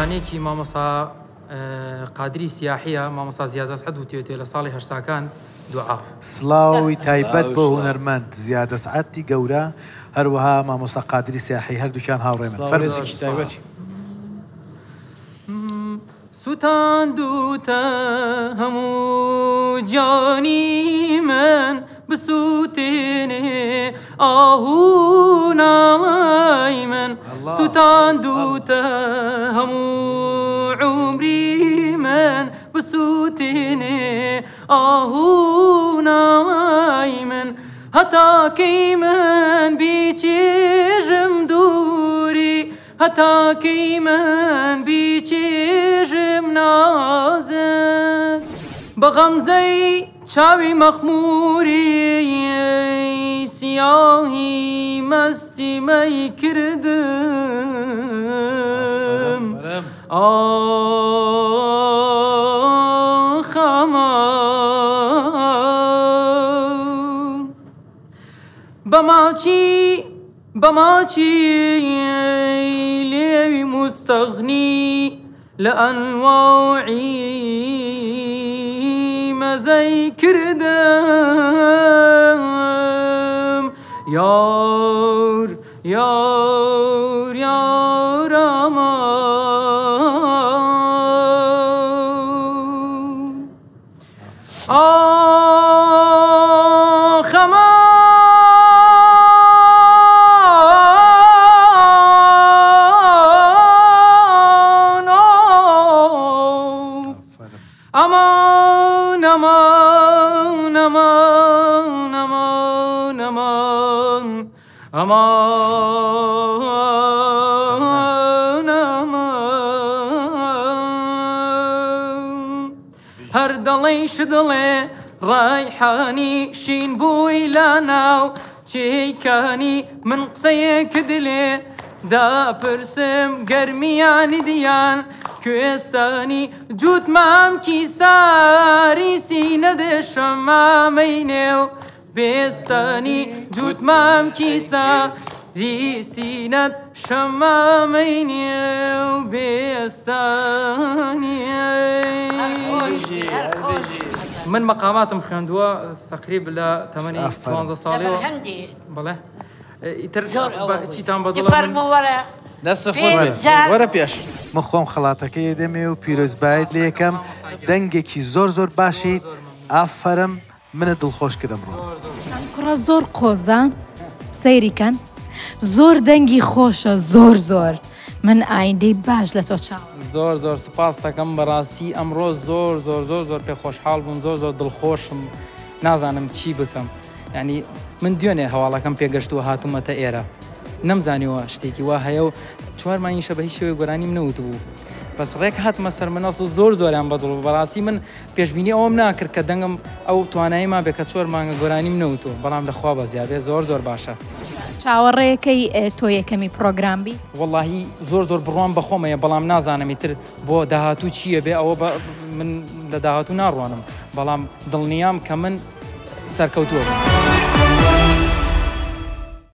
گۆرانیەکی مامۆسا قادری سیاحیە مامۆسا زیاد ئەسعەد وتوێتێ لە ساڵی هەشتاکان دوعا. سڵاوی تایبەت بۆ هونەرمەند زیاد ئەسعەدی گەورە هەروەها مامۆستا قادری سیاحی هەردووکیان هاوڕێ من فەرموو. سڵاو تایبەت. سوتاندوتە هەموو گیانی من بسوتێنێ ئاه و ناڵەی من سوتاندوتە هەموو عومری من بسوتێنێ ئاه و ناڵەی من هەتا کەی من بیچێژم دووری هەتا کەی من بیچێژم نازت بە غەمزەی چاوی مەخموری سیاهی مەستی مەی کردم ئاخ ئەمان بە ماچی بە ماچی لێوی موستەغنی لە ئەنواعی مەزەی کردم یار یار یار ئەمان ئاخ ئەمان ئۆف ئەمان ئەمان ئەمان ئەمان ئەمان ئەمان ئەمان هەر دەڵێی شدڵێ ڕەیحانی شین بووی لە ناو چیکانی من قسەیەکت لێ دەپرسم گەرمیانی دیان کوێستانی جووت مامکی ساری سینە دێ شەمامەی نێو بێستانی جووت مامکی ساری سینەت شەمامەی نێو بێستانی. من مەقاماتم خوێندووە تەقریب لە تەمەنی 15 ساڵیەوە. بەڵێ ئیتر چیتان بەدڵە؟ فەرموو وەرە. دەستت خۆش بێت وەرە پێش. من خۆم خەڵاتەکەی ئەدەمێ و پیرۆزبایت لێ ئەکەم دەنگێکی زۆر زۆر باشیت ئافەرم منت دڵخۆش کرد ئەمڕۆ. ئەم کوڕە زۆر قۆزە سەیری کەن زۆر دەنگی خۆشە زۆر زۆر من ئایندەی باش لە تۆ چاوەڕێم. زۆر زۆر سپاست دەکەم بەڕاستی ئەمڕۆ زۆر زۆر زۆر زۆر پێ خۆشحاڵ بووم زۆر زۆر دڵخۆشم نازانم چی بکەم یعنی من دوێنێ هەواڵەکەم پێگەشتووە هاتوومەتە ئێرە نەمزانیوە شتێکی وا هەیە و چوار مانگیشە بە هیچ شێوەیەک گۆرانیم نەوتبوو بەس ڕێک هاتمە سەر منەس و زۆر زۆریان بەدڵ بوو بەڕاستی من پێشبینی ئەوەم ناکرد کە دەنگم ئەو توانایی مابێ کە چۆر مانگە گۆرانیم نەوتووە بەڵام لە خوا بەزیابێ زۆر زۆر باشە. چاوەڕێکەی تۆ یەکەمی پڕۆگرام بی؟ وەڵاهی زۆر زۆر بڕوام بە خۆم هەیە بەڵام نازانم ئیتر بۆ داهاتوو چییە بێ ئەوە بە من لە داهاتوو ناڕوانم بەڵام دڵنیام کە من سەرکەوتووە بم.